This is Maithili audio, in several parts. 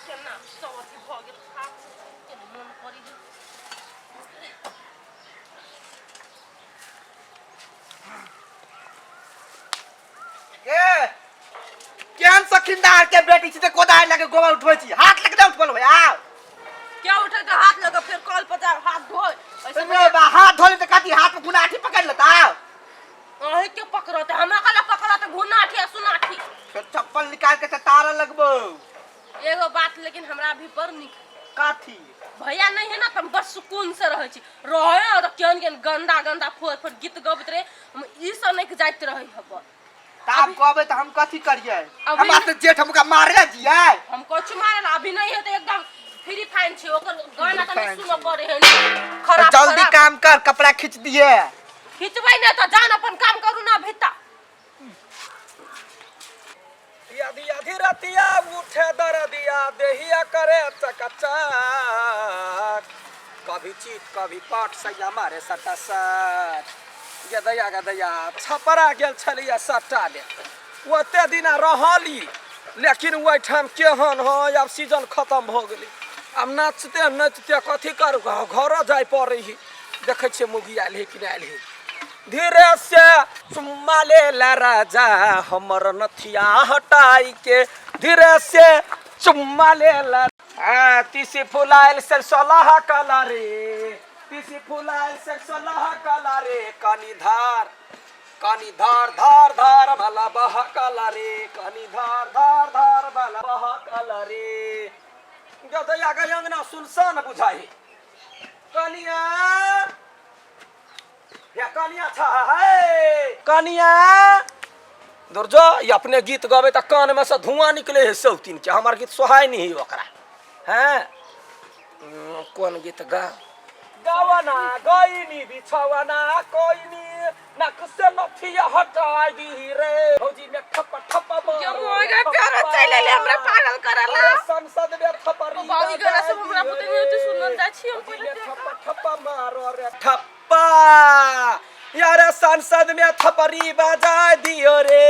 केना सब अथी भऽ गेल खा केना मोन करी ए केहन सखिंदार के बेटी छी ते कोदारि लगे गोबर उठबै छी हाथ लगे नहि उठबल भैया क्या उठे के हाथ लगा फिर कल पर जा हाथ धोए ऐसे रे बा हाथ धोले त कथी हाथ में गुनाठी पकड़ लेता अहीं के पकड़ते हमरा कला पकड़ते घुनाठी आ सुनाठी फिर चप्पल निकाल के तारा लगबो एगो बात लेकिन हमरा भी बड़ नीक काथी भैया नहीं है ना तो हम बड़ सुकून से रहै छी रहे और केहन केहन गंदा गंदा फोर फोर गीत गबैत रहे हम ई सब नहीं जाइत रहे हब त आब कहबै त हम कथी करियै अभी हमरा से जेठ हमका मारे जियै हम कछु मारे ला अभी नहीं है तो एकदम फ्री फाइन छी ओकर गाना त नहीं फाइन सुन पड़े है खराब जल्दी खराब। काम कर कपड़ा खींच दिए खिचबै नहीं तो जान अपन काम करू ना भीता आधी आधी रतिया उठे दरदिया देहिया करे चकचक कभी चीत कभी पाट सैया मारे सटा सट गदया गदया छपरा गेल छलिया सट्टा ले ओते दिना रहली लेकिन ओहिठाम केहन है आब सीजन खत्म भऽ गेलै आब नाचते नाचते कथी करू घरो जाय पड़ै है देखै छियै मौगी आयल है कि नहि आयल है धीरे से चुम्मा ले ला राजा हमर नथिया हटाई के धीरे से चुम्मा ले ला आ, तीसी फुलायल से सोलह कला रे तीसी फुलायल से सोलह कला रे कनी धार कनी धार धार धार भला बह कला रे कनी धार धार धार भला बह कला रे गदया गय अंगना सुनसान बुझाई कनिया या कनिया छा है कनिया दुर्जो ये अपने गीत गबे त कान में से धुआं निकले है सौतीन के हमार गीत सोहाय नहीं है ओकरा हैं कोन गीत गा गवना गईनी बिछवना कोईनी नक से नथिया हटाई दी रे भौजी में ठप ठप मारो क्यों मोर के प्यारा चल ले हमरा पागल करला अरे संसद में थपरी ओ बाबू गाना सब हमरा पता नहीं होते सुनल जाइ छी हम भौजी पहिले में ठप ठप मारो रे ठप्पा यार संसद में थपरी बजा दियो रे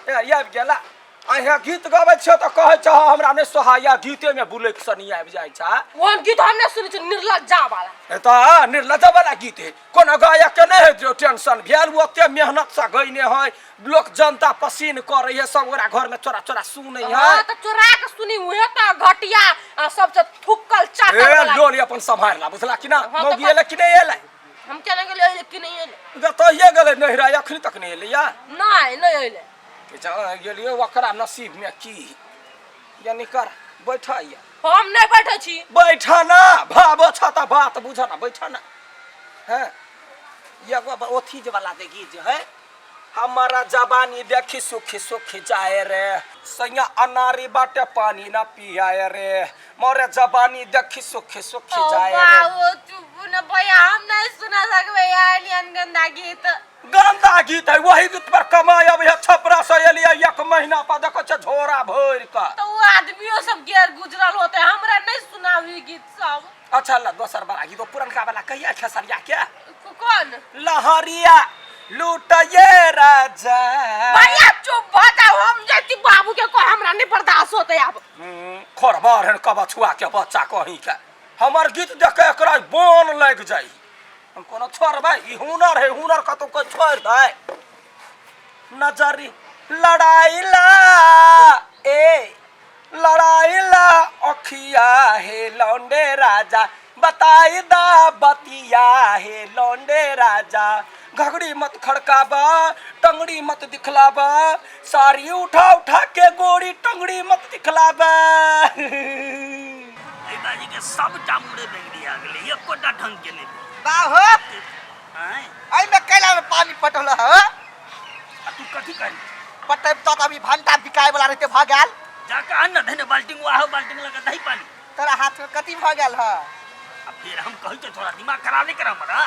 ए आबि गेला अहाँ गीत गबै छियो तऽ कहै छह हमरा नहि सोहाया गीते में बुलैक सनी आबि जाइ छै ओहन गीत हम नहि सुनै छी निर्लज्जा वाला ए तऽ निर्लज्जा वाला गीत है कोनो गायक के नहि है जो टेंशन भेल ओ ओते मेहनत से गयने है लोक जनता पसीन करै है सब गोरा घर में चोरा चोरा सुनै है हाँ तऽ चोरा के सुनी उहे तऽ घटिया आ सबसे थुक्कल चाटल ए वाला लोल अपन सम्हार ला बुझला कि ना हाँ, तऽ मौगी एलै कि नहि एलै हम केना गेलियै एलै कि नहि एलै जतहिए गेलै नैहरा अखनी तक नहि एलै या नहि नहि एलै कि जहाँ गेलियै ओकरा नसीब में की यानी कर बैठ या हम नहि बैठै छी बैठ ना भाव छ त बात बुझ ना बैठ ना हैं एगो ओथी जे वाला देखी जे है हमारा जवानी देखी सुखी सुखी जाए रे सैया अनारी बाटे पानी ना पियाए रे मोरे जवानी देखी सुखी सुखी जाए रे बाबू चुप न भैया हम नहीं सुना सकबे यार एहन गंदा गीत गंदा गीत है वही गीत पर कमाई अब छपरा से एलियै एक महीना पर देखो छे झोरा भरि कऽ तो वो आदमियों सब गेर गुजरल होते हमरा नहीं सुनावी गीत सब अच्छा ला दोसर वाला गीत पुरनका वाला कहिया खेसरिया के कौन लहरिया लूटये राजा भैया चुप भ जाओ हम जाती बाबू के को हमरा नहीं बर्दाश्त होते अब खरबार हन कबछुआ के बच्चा कहीं के हमर गीत देख के एकरा बोन लागि जाइ हम कोनो छोड़बै ई हुनर है हुनर कतौ कोई छोड़ दै नजरी लड़ाई ला ए लड़ाई ला अखिया हे लौंडे राजा बताई दा बतिया हे लौंडे राजा घगड़ी मत खड़काबा टंगड़ी मत दिखलाबा साड़ी उठा उठा के गोड़ी टंगड़ी मत दिखलाबा एहि बाजी के सबटा मुड़े बेंगड़ी आ गेलै एकोटा ढंग के नहि भेल। बा हो आँय एहिमे कैला में पानी पटौल हो आ तू कथी करी पटेब तऽ अभी भंटा बिकाय वाला रहते भऽ गेल जाके आन न धने बाल्टी आहो बाल्टी लगा दही पानी तोरा हाथ में कथी भऽ गेल ह आ फिर हम कहै तो थोड़ा दिमाग खराब नहीं कर हमरा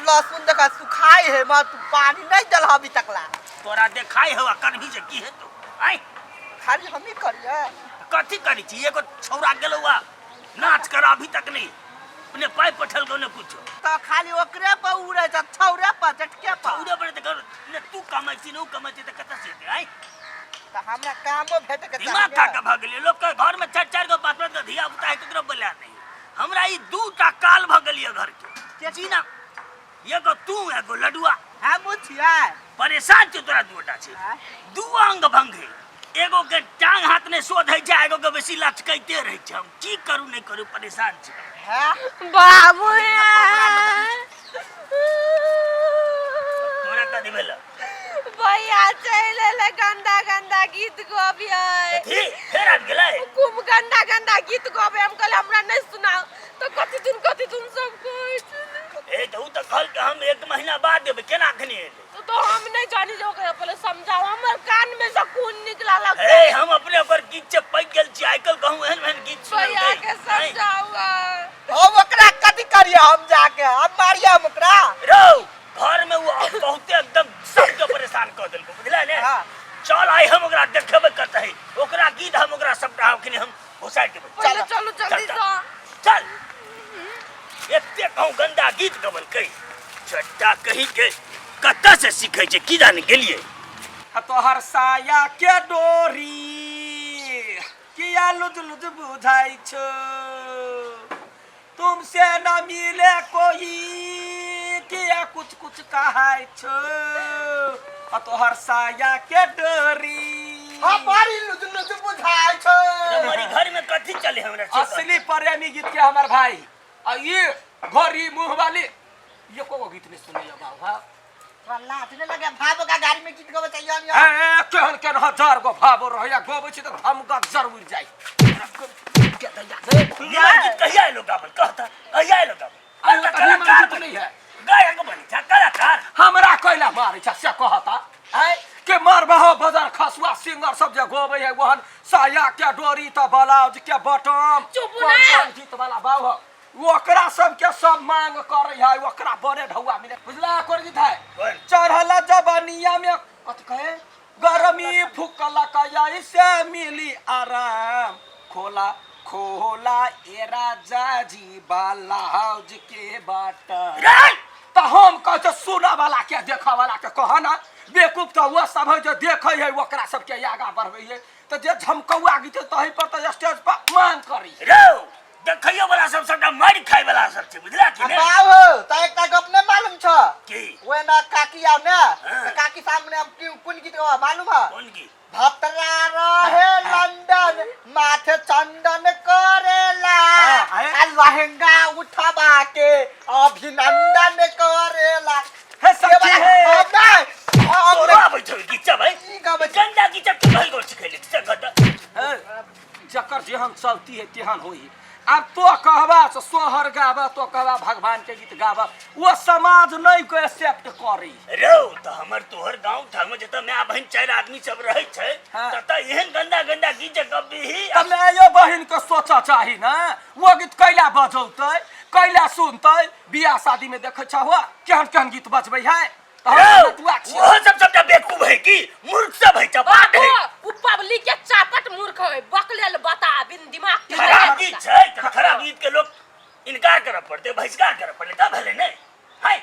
लहसुन देखा सुखाई है मगर तू पानी नहीं दल अभी तक ला तोरा देखाई हवा करभी से की हेतौ आय खाली हम ही करिए कथी करी छी एगो छौड़ा गेलौ आ नाच कर अभी तक नहीं ने पाइ पठल ने कुछो तो खाली ओकरे पर उड़े छ छौरे पर झटके पर छौड़े पर तऽ ने तू कमाइ छी ने उ कमाइ छी तऽ कतऽ से हेतै आय त तऽ हमरा कामो भेटे के दिमाग खा के भऽ गेलियै। लोक के घर में चारि चारि गो पाँच पाँच गो धिया पुता है, ककरो बोला नहीं। हमरा ई दू टा काल भऽ गेलियै घर के जीना, एगो तू एगो लडुआ। हमहूँ छियै। परेशान छियौ तोरा दूटा छै, दू अंग भंग है, एगो के टांग हाथ नहि शोध होइ छै, एगो के बेसी लचकैते रहै छै। हम की करू नहि करू, परेशान छी। हैं? बाबू तोरा कथी भेल? भैया चलि एलै, गंदा गंदा गीत गबियै। कथी फेर आबि गेलै? खूब गंदा गंदा गीत गबै। हम कहले हमरा नहि सुनाउ, तऽ कथी तुन सब कहै छलै। ए तऽ उ तऽ कहलकै हम एक महीना बाद देबै, केना अखनी एलै? तो हम नहीं जानी जो ओकरा पहले समझाओ, हमर कान में से खून निकला लगतै। ए हम अपने ओकर गीत से पैक गेल छी। आइ काल्हि कहूँ एहन एहन गीत भैया सुनलकै के नहीं। समझाओ। हम ओकरा कथी करिए? हम जाके हम मारिए हम ओकरा। रौ घर में वो बहुते एकदम सबके परेशान कर देलको, बुझला ने? हाँ। चल आइ हम ओकरा देखेबे करते है, ओकरा गीत हम ओकरा सबटा अखनी हम घुसाइ देबै। पहिले चलू जल्दी चल, से। चल। एते कहूँ गंदा गीत गबलकै, चट्टा कही के कतऽ से सीखै छै की जाने गेलियै। आ तोहर साया के डोरी किया लुज लुज बुझाइ छौ, तुमसे न मिले कोई किया कुछ कुछ कहाइ छौ, आ तोहर साया के डोरी हम बड़ी लुज लुज बुझाइ छौ। हमारी घर में कथी चले हमरा से? असली प्रेमी गीत के हमर भाई, आ ये घड़ी मुंह वाली ये को गीत नहीं सुनैया बाबू। हाँ तोरा लाज नहि लगे भाबो का गाड़ी में गीत गबै चाहिए? ए केहन केहन हजार गो भाबो रहैया, गबै छी तऽ धमका जर उड़ि जाइ। निमन गीत कहिया एलो गाबल कहता? कहिया एलो गाबल? अरे कहता तऽ निमन कलाकार गीत नहीं है। गायक बनी छा कलाकार। हमरा कैला मारै छ से कहता? आय के मारबहो बजार खसुआ। सिंगर सब जे गबै है ओहन साया के डोरी तऽ ब्लाउज के बटम चुप कोन ना। कोन गीत वाला बाबू, ओकरा सबके सब मांग करे है, ओकरा बड़े ढौआ मिले, बुझला? कोन गीत है? कोन? चढ़ल जबनिया में कथी कहे, गरमी फुकला कया से मिली आराम, खोला खोला ए राजा जी ब्लाउज के बटम। रे तऽ हम कहै छै सुनऽ वाला के देखऽ वाला के कह ना बेवकूफ, तऽ ओ सब है जे देखै है, ओकरा सबके आगा बढ़बै है, तऽ जे झमकौआ गीत है तही पर तऽ स्टेज पर मांग करी। रौ देखैयो वाला सब सबटा मारि खाय वाला सब छै, बुझला कि आ ने? बाबू तऽ एकटा गप नहि मालूम छ? की? ओए ना काकी आव ने, हाँ। तऽ काकी सामने हम कोन गीत गवा मालूम है? कोन गीत? भतरा रहे लंदन माथे चंदन करेला, हाँ, आए। आ लहंगा उठवा के अभिनंदन करेला। हे ये सखी वाला हे। हम नहीं, हम तोरो नहीं। आबै छौ गीत सब है? ई गबै छी। गंदा गीत सब तू कहीं गोर सिखेली से कहता? हे, जकर जेहन चलती है तेहन होई। आब तो कहबा से सोहर गाबा, तो कहबा भगवान के गीत गाबा, वो समाज नहीं को एक्सेप्ट करी। रौ तऽ हमर तोहर गाँव ठाम जतऽ माय बहिन चारि आदमी सब रहै छै, हाँ। ततऽ एहन गंदा गंदा गीत जे गबही। तऽ मायो बहिन के सोचऽ चाही ना, वो गीत कैला बजौतै कैला सुनतै? बियाह शादी में देखै छहो केहन केहन गीत बजबै है, तऽ हम रौ नटुआ छियै। ओहो सब सबटा बेवकूफ है की मूर्ख सब है, चपाट है। बाबू, उ पब्लिक के चापट मूर्ख है, बकलेल बता बिन दिमाग के। खराब गीत छै तऽ खराब गीत के लोक इनकार करऽ पड़तै, बहिष्कार करऽ पड़तै, तब भेलै ने है।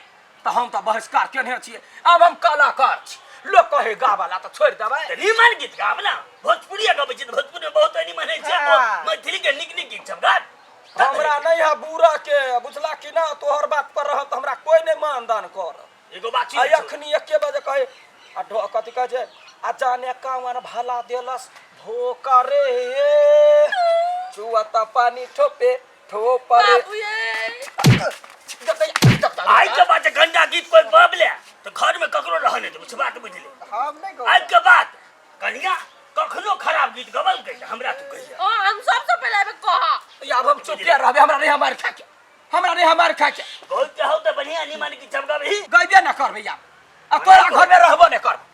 तऽ हम तऽ बहिष्कार केने छियै, आब हम कलाकार छी, लोक कहे गाबला तऽ छोड़ि देबै? तऽ नीमन गीत गाब ना। भोजपुरी गबै छी तऽ भोजपुरी में बहुत नीमन होइ छै। हाँ। मैथिली के नीक नीक गीत सब गाब। हमरा नहीं है बुरा के, बुझला कि ना? तोहर बात पर रहत हमरा कोई नहीं मानदान कर। एगो बात आ छै। अखनी एके बजे कहे आ ढो कथी कहै छै, आ जाने कावन भला देलस भोकरे, चुअता पानी ठोपे ठोपरे। बाबू ये आइ के बाद जे गंदा गीत कोई बबले तऽ घर में ककरो रहऽ नहि देबै, से बात बुझले? हम नहि आइ गबै। के बाद कनिया कखनो खराब गीत गबल के हमरा तू कहिया। ओ हम सबसे पहले आबे कह। आब हम चुपे रहबे, हमरा नहीं हमार खा के, हमरा नहीं हमार खा के। बहुत चाहो तऽ बढ़िया निमन गीत सब गबही। गैबे ना करबै आब, आ तोरा घर में रहबो नहीं करबै,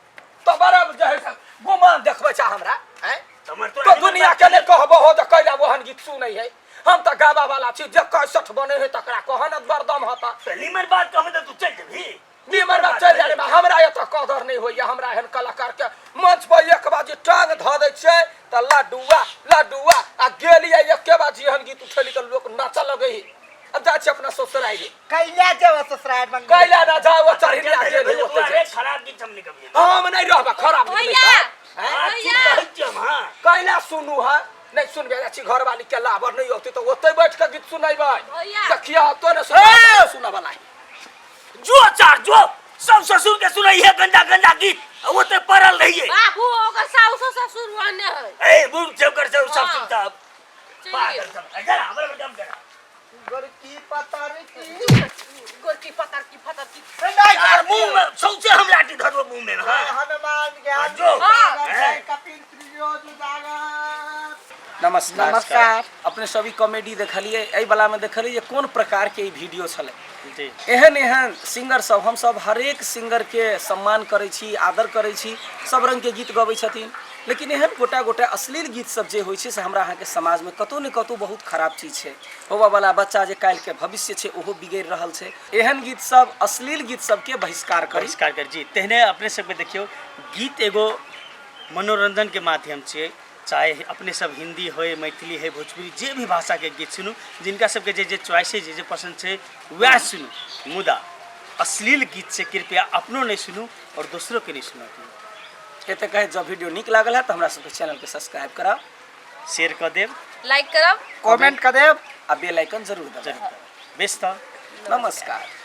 तो बड़ा जे है से गुमान देखबै छा हमरा हैं? हमर तो दुनिया के नहीं कहबो हो तऽ कैला ओहन गीत सुनै है? हम तऽ गाबा वाला छी, जे कैसठ बने है तकरा कहन बरदम होता। तऽ निमन बात कहबै तऽ तू चलि जेबही? निमन बात चलि जाए, हमरा एतऽ कदर नहि होइया। हमरा एहन कलाकार के मंच पर एक बाजी टांग धऽ दै छियै तऽ लड्डुआ लड्डुआ आ गेलियै, एके बाजी एहन गीत उठेली तऽ लोक नाचऽ लगै है। अब जाइ छी अपना ससुरारि। कैला जेब ससुरारि में? कैला ना जाओ, चढ़िया गेल है ओतै जाइ छी। खराब गीत हम नहीं गबियै। हम नहीं रहबै खराब गीत नहीं भैया गायब। हैं? चुप रहै छी हम, हाँ। कैला सुनू है नहीं सुनबे अच्छी घर वाली के लाबर नहीं होती तो ओतै बैठ के गीत सुनेबै भैया। देखिया तो ने सुना सुना वाला जो चार जो सब ससुर के सुनैहे गंदा गंदा गीत आ ओते पड़ल रहिए बाबू ओकर साउस ससुर ओहने है ए बुढ़ सब कर सब सब हाँ। सुनता चलि पागल सब इधर हमरा दम करा गोरकी पतरकी गोरकी पतर की फतर की यार मुंह में सौंसे हम लाठी धरबो मुंह में हां हनुमान हाँ, ज्ञान जो। हाँ। कपिल त्रियोज उजागर नमस्कार नमस्कार। अपने सभी कॉमेडी देखलिए एहि वाला में देखलिए जे कोन प्रकार के ई वीडियो छलै जी एहन एहन सिंगर सब हम सब हरेक सिंगर के सम्मान करै छी आदर करै छी सब रंग के गीत गबै छथिन लेकिन एहन गोटा गोटा अश्लील गीत सब जे होइ छै से हमरा अहाँके समाजमे कतहु ने कतहु बहुत खराब चीज छै होबऽवला बच्चा जे काल्हिके भविष्य छै ओहो बिगड़ि रहल छै एहन गीत सब अश्लील गीत सबके बहिष्कार करी बहिष्कार कर जी तेहने अपने सबके देखियौ गीत एगो मनोरंजनके माध्यम छियै चाहे अपने सब हिंदी होय मैथिली है भोजपुरी जे भी भाषाके गीत सुनू जिनका सबके जे जे चॉइस है जे जे पसंद छै वएह सुनू मुदा अश्लील गीत से कृपया अपनो नहि सुनू और दोसरोके नहि सुनू एते कहैत जब वीडियो नीक लागल है तऽ हमरा सबके चैनलके सब्सक्राइब कराउ शेयर कऽ देब लाइक करब कमेंट कर देब आ बेल आइकन जरूर दबाउ जरूर बेस तऽ नमस्कार।